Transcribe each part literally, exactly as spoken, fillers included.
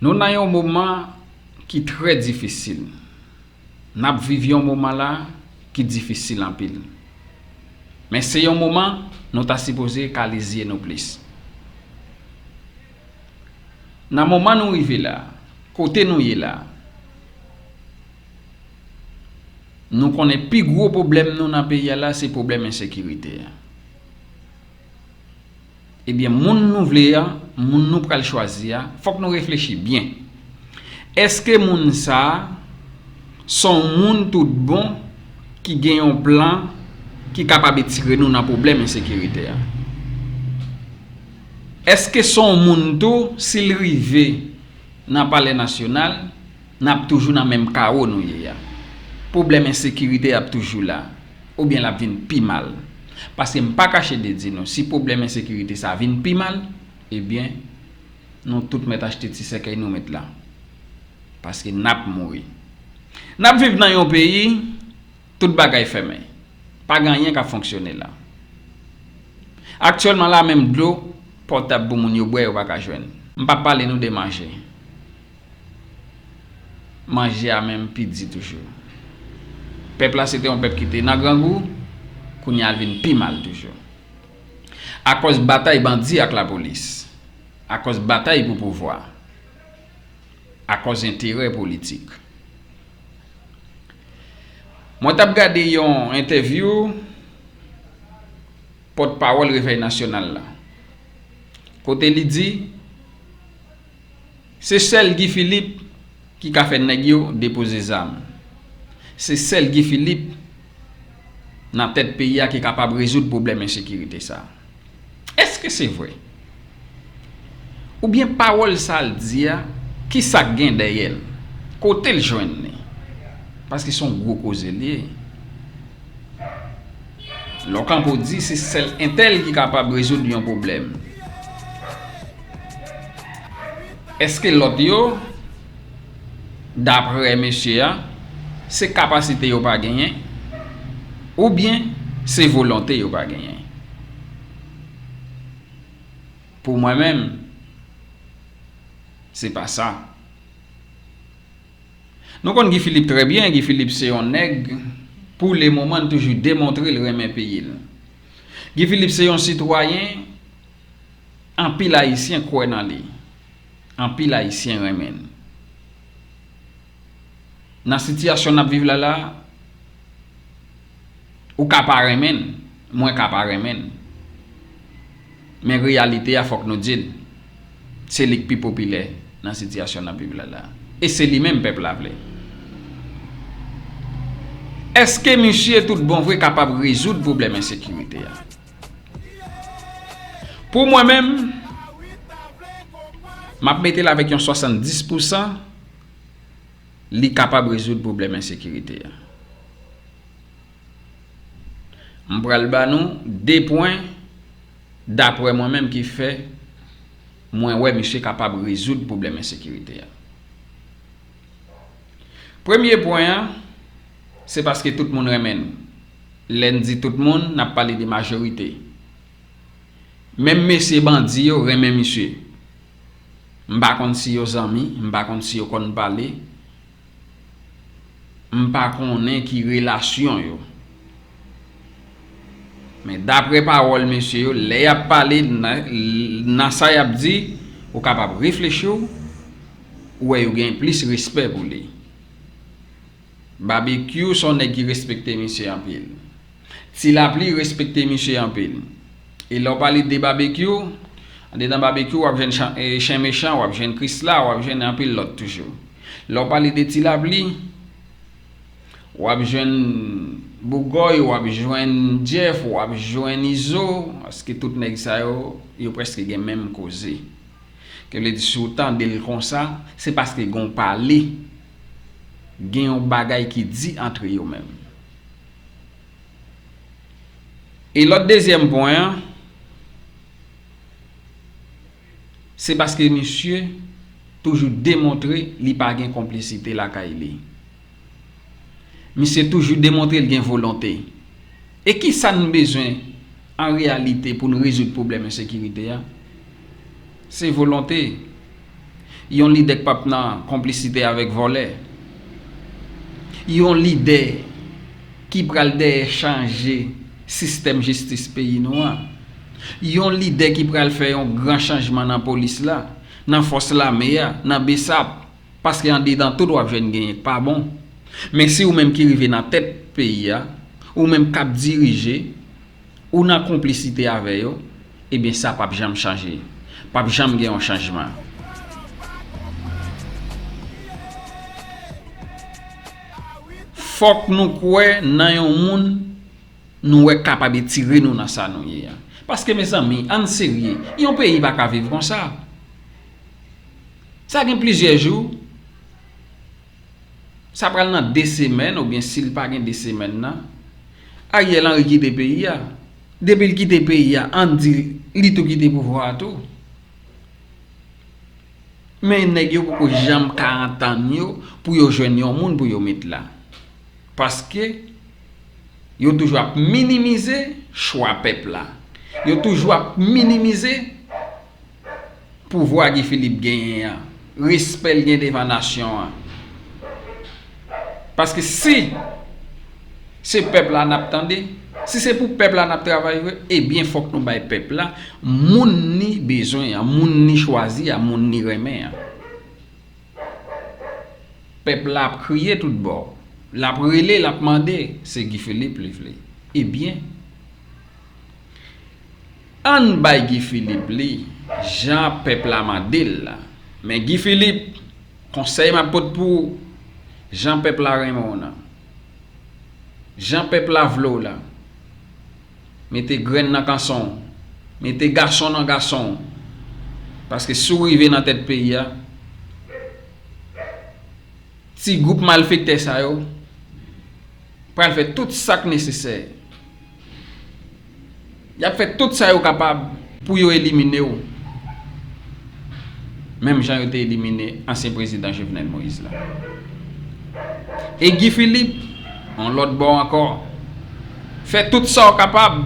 Nou nan yon moman ki trè difisil. N ap viv yon moman la ki difisil anpil. Men se yon moman nou ta sipoze kale zye nou plis. Nan moman nou rive la, kote nou ye la, nou konnen pi gwo pwoblèm nou nan peyi a la, se pwoblèm ensekirite a. Ebyen, moun nou vle a, moun nou pral chwazi a, fòk nou reflechi byen. Èske moun sa a se yon moun tout bon ki gen yon plan ki kapab etire nou nan pwoblèm ensekirite a? Èske se yon moun tou, si l rive nan Palè Nasyonal, n ap toujou nan menm kawo nou ye a? Pwoblèm ensekirite ap toujou la, oubyen l ap vin pi mal? Paske m pa kache de di nou, si pwoblèm ensekirite sa vin pi mal, ebyen, nou tout mèt achte ti sèkèy nou met la. Paske n ap mouri. N ap viv nan yon peyi, tout bagay fèmen. Pa gen anyen k ap fonksyone la. Aktyèlman la, menm dlo pòtab pou moun yo bwè, yo pa ka jwenn. M p ap pale nou de manje. Manje a menm pi di toujou. Pèp la se te yon pèp ki te nan grangou, kounye a l vin pi mal toujou. Akòz batay bandi ak lapolis, akòz batay pou pouvwa, akòz enterè politik. Mwen t ap gade yon entèvyou pòtpawòl Revèy Nasyonal la, kote li di, se sèl Guy Philippe ki ka fè nèg yo depoze zam. Se sèl Guy Philippe nan tèt peyi a ki kapab rezoud pwoblèm ensekirite sa a. Èske se vre? Oubyen pawòl sa l di a, ki sa k gen dèyè l? Kote l jwenn li? Paske se yon gwo koze l ye. Lè w kanpe w di se sèl entèl ki kapab rezoud yon pwoblèm. Èske lòt yo, daprè mesye a, se kapasite yo pa genyen, oubyen se volonte yo pa genyen? Pou mwen menm, se pa sa. Nou konn Guy Philippe trè byen. Guy Philippe se yon nèg, pou le moman, l toujou demontre l renmen peyi l. Guy Philippe se yon sitwayen, anpil Ayisyen kwè nan li. Anpil Ayisyen renmen l. Nan sitiyasyon n ap viv la la, ou ka pa renmen l, mwen ka pa renmen l. Men reyalite a, fòk nou di l, se li k pi popilè nan sitiyasyon n ap viv la la. E se li menm pèp la vle. Èske misye tout bon vre kapab rezoud pwoblèm ensekirite a? Pou mwen menm, m ap mete l avèk yon swasanndis pousan, li kapab rezoud pwoblèm ensekirite a. M pral ba nou de pwen, daprè mwen menm, ki fè mwen wè misye kapab rezoud pwoblèm ensekirite a. Premye pwen an, se paske tout moun renmen l. Lè n di tout moun, n ap pale de majorite. Menm mesye bandi yo renmen misye. M pa konn si yo zanmi, m pa konn si yo konn pale, m pa konnen ki relasyon yo. Men daprè pawòl mesye yo, lè y ap pale nan, nan sa y ap di, ou kapab reflechi w, ou wè yo gen plis respè pou li. Babekyou se yon nèg ki respekte misye anpil. Ti Lapli respekte misye anpil. E lè w pale de Babekyou, andedan Babekyou, w ap jwenn Chan-, e, Chen Mechan, w ap jwenn Krisla, w ap jwenn anpil lòt toujou. Lè w pale de Ti Lapli, w ap jwenn Bougòy, w ap jwenn Jeff, w ap jwenn Izo, paske tout nèg sa yo, yo prèske gen menm koze. Ke vle di, si w tande l konsa, se paske gen yon pale, gen yon bagay ki di antre yo menm. E lòt dezyèm pwen an, se paske misye toujou demontre li pa gen konplisite lakay li. Misye toujou demontre l gen volonte. E kisa n bezwen an reyalite pou n rezoud pwoblèm ensekirite a? Se volonte. Yon lidè k p ap nan konplisite avèk vòlè. Yon lidè ki pral dèyè chanje sistèm jistis peyi nou an. Yon lidè ki pral fè yon gran chanjman nan polis la, nan fòs lame a, nan BSAP. Paske andedan tout w ap jwenn genyen k pa bon. Men si ou menm ki rive nan tèt peyi a, ou menm k ap dirije, ou nan konplisite avè yo, ebyen sa p ap janm chanje. P ap janm gen yon chanjman. Fòk nou kwè nan yon moun nou wè kapab etire nou nan sa nou ye a. Paske mezanmi, ann serye, yon peyi pa ka viv konsa. Sa gen plizyè jou, sa pral nan de semèn, oubyen si l pa gen de semèn nan, Ariel Henry kite peyi a. Depi l kite peyi a, ann di li tou kite pouvwa a tou. Men nèg yo poko janm ka antann yo pou yo jwenn yon moun pou yo met la. Paske yo toujou ap minimize chwa pèp la. Yo toujou ap minimize pouvwa Guy Philippe genyen an, respè l gen devan nasyon an. Paske si se pèp la n ap tande, si se pou pèp la n ap travay vre, ebyen fòk nou bay pèp la moun ni bezwen an, moun ni chwazi a, moun ni renmen an. Pèp la ap kriye tout bò. L ap rele, l ap mande, se Guy Philippe li vle. Ebyen, ann bay Guy Philippe li, jan pèp la mande l la. Men Guy Philippe, konsèy m ap pot pou ou, jan pèp la renmen w nan, jan pèp la vle w la, mete grenn nan kanson w, mete gason nan gason w. Paske si w rive nan tèt peyi a, ti gwoup malfektè sa yo pral fè tout sa k nesesè. Y ap fè tout sa yo kapab pou yo elimine w. Menm jan yo te elimine ansyen prezidan Jovenel Moïse la. E Guy Philippe, yon lòt bò ankò, fè tout sa w kapab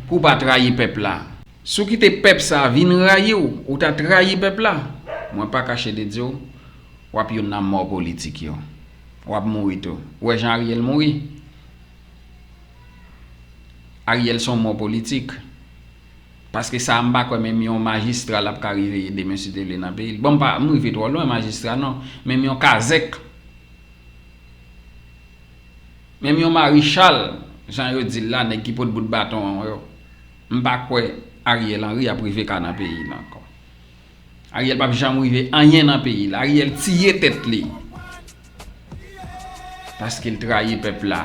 pou w pa trayi pèp la. Si w kite pèp sa a vin rayi w, ou ta trayi pèp la, mwen pa kache de di w, w ap youn nan mò politik yo. W ap mouri tou. Ou wè jan Ariel mouri? Ariel se yon mò politik. Paske sa a m pa kwè menm yon majistra l ap ka rive ye demen si te vle nan peyi l. Bon, m pa, m rive twò lwen majistra non, menm yon kazèk, menm yon marichal, jan yo di l la, nèg ki pot bout baton an yo, m pa kwè Ariel Henry ap rive ka nan peyi l ankò. Ariel p ap janm rive anyen nan peyi l. Ariel tiye tèt li. Paske l trayi pèp la.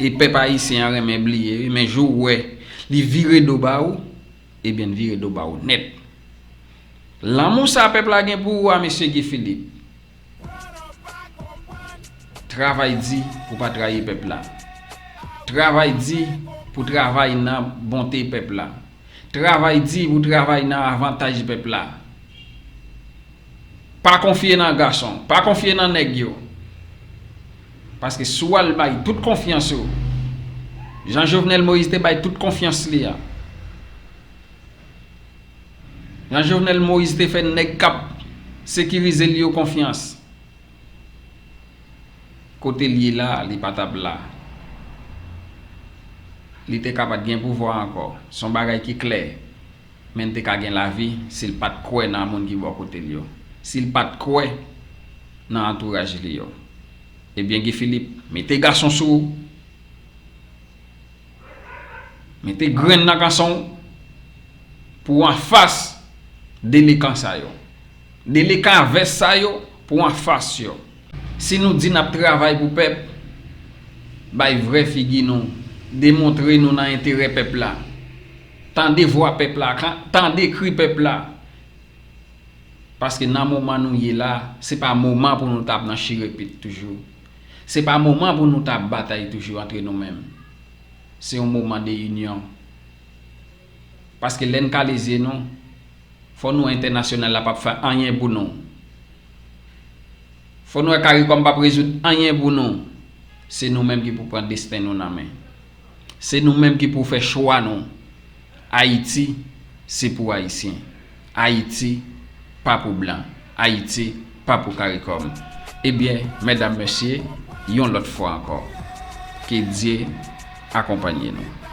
E pèp ayisyen an renmen bliye, wi, men jou w wè li vire do ba ou, ebyen, l vire do ba ou nèt. Lanmou sa pèp la gen pou ou a, mesye Guy Philippe, travay di pou pa trayi pèp la. Travay di pou travay nan bonte pèp la. Travay di pou travay nan avantaj pèp la. Pa konfye nan gason, pa konfye nan nèg yo. Paske si w al bay tout konfyans ou, jan Jovenel Moïse te bay tout konfyans li a, jan Jovenel Moïse te fè nèg k ap sekirize l yo konfyans, kote l ye la, li pa t ap la. Li te ka pa t gen pouvwa ankò. Se yon bagay ki klè. Men l te ka gen lavi si l pa t kwè nan moun ki bò kote l yo. Si l pa t kwè nan antouraj li yo. Ebyen, Guy Philippe, mete gason sou ou. Mete grenn nan kanson w pou w anfas delekan sa yo. Delekan vès sa yo pou w anfas yo. Si nou di n ap travay pou pèp, bay vrè figi nou, demontre nou nan enterè pèp la. Tande vwa pèp la, kan- tande kri pèp la. Paske nan moman nou ye la, se pa moman pou nou t ap nan chire pit toujou. Se pa moman pou nou t ap batay toujou antre nou menm. Se yon moman de inyon. Paske lè n kale zye nou, fò nou wè entènasyonal la p ap fè anyen pou nou. Fò nou wè Caricom p ap rezoud anyen pou nou. Se nou menm ki pou pran desten nou nan men. Se nou menm ki pou fè chwa nou. Ayiti, se pou Ayisyen. Ayiti, pa pou blan. Ayiti pa pou karikòm. Ebyen, medam, mesye, yon lòt fwa ankò, ke Dye akonpanye nou.